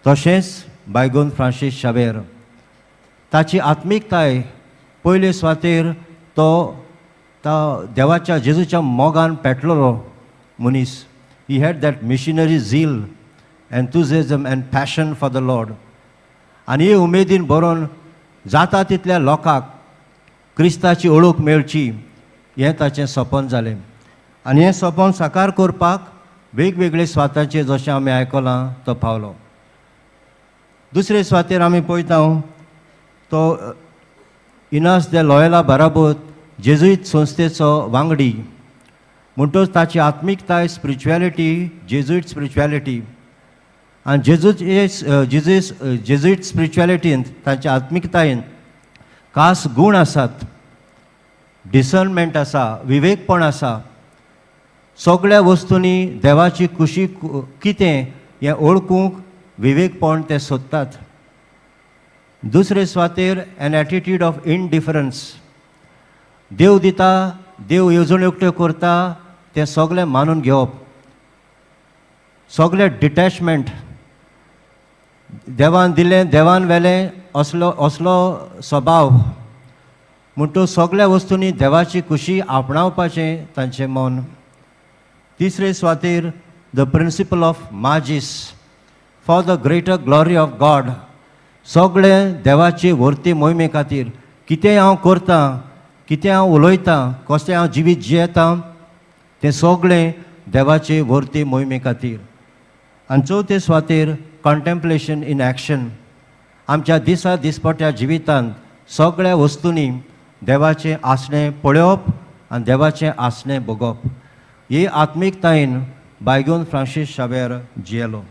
तशेंच बायगून फ्रांसीस शावेर ताची आत्मिकताय पयले सुवातेर तो देवाच्या जेजूच्या मोगान पेटलेलो मनीस. He had that missionary zeal, enthusiasm and passion for the Lord. आनी हे उमेदीन बरोवन जाता तितल्या लोकांक क्रिस्ताची ओळख मेळची हें ताचें सपन जालें. आनी हें सपन साकार करपाक वेगवेगळे सुवातांचेर जशें आमी आयकलां तो पावलो. दुसरे सुवातेर आमी पळयता तो इनास दे लॉयला बराबर जेजुईत संस्थेचो वांगडी म्हणटच ताची आत्मिकताय स्पिरिच्युएलिटी जेजुईट स्पिरिच्युएलिटी आनी जेजुईट स्पिरिच्युएलिटींत तांच्या आत्मिकतायेन खास गूण आसात, डिसर्नमेंट आसा, विवेकपण आसा, सगळ्या वस्तूंनी देवाची खुशी कितें हें ओळखूंक विवेकपण ते सोदतात. दुसरे सुवातेर एन एटिट्यूड ऑफ इनडिफरन्स, देव दिता, देव येवजण्यो एकट्यो करता तें सगळें मानून घेवप, सगळें डिटॅचमेंट, देवान दिलें देवान व्हेलें असलो असलो स्वभाव. म्हणटू सगळ्या वस्तूंनी देवाची खुशी आपणावपाचें तांचें मन. तिसरे सुवातेर the principle of magis for the greater glory of God, सगळें देवाची व्हरती मोहिमे खातीर कितें हांव करतां, कितें हांव उलयतां, कशें हांव जिवीत जियेतां तें सगळें देवाचे व्हरती मोहिमे खातीर. आनी चवथे सुवातेर कॉन्टेम्पलेशन इन एक्शन, आमच्या दिसा दिसपट्या जिवितांत सगळ्या वस्तूंनी देवाचें आसणें पळोवप आनी देवाचें आसणें भोगप. ही आत्मिकतायेन बायगून फ्रांसीस शावेर जियेलो.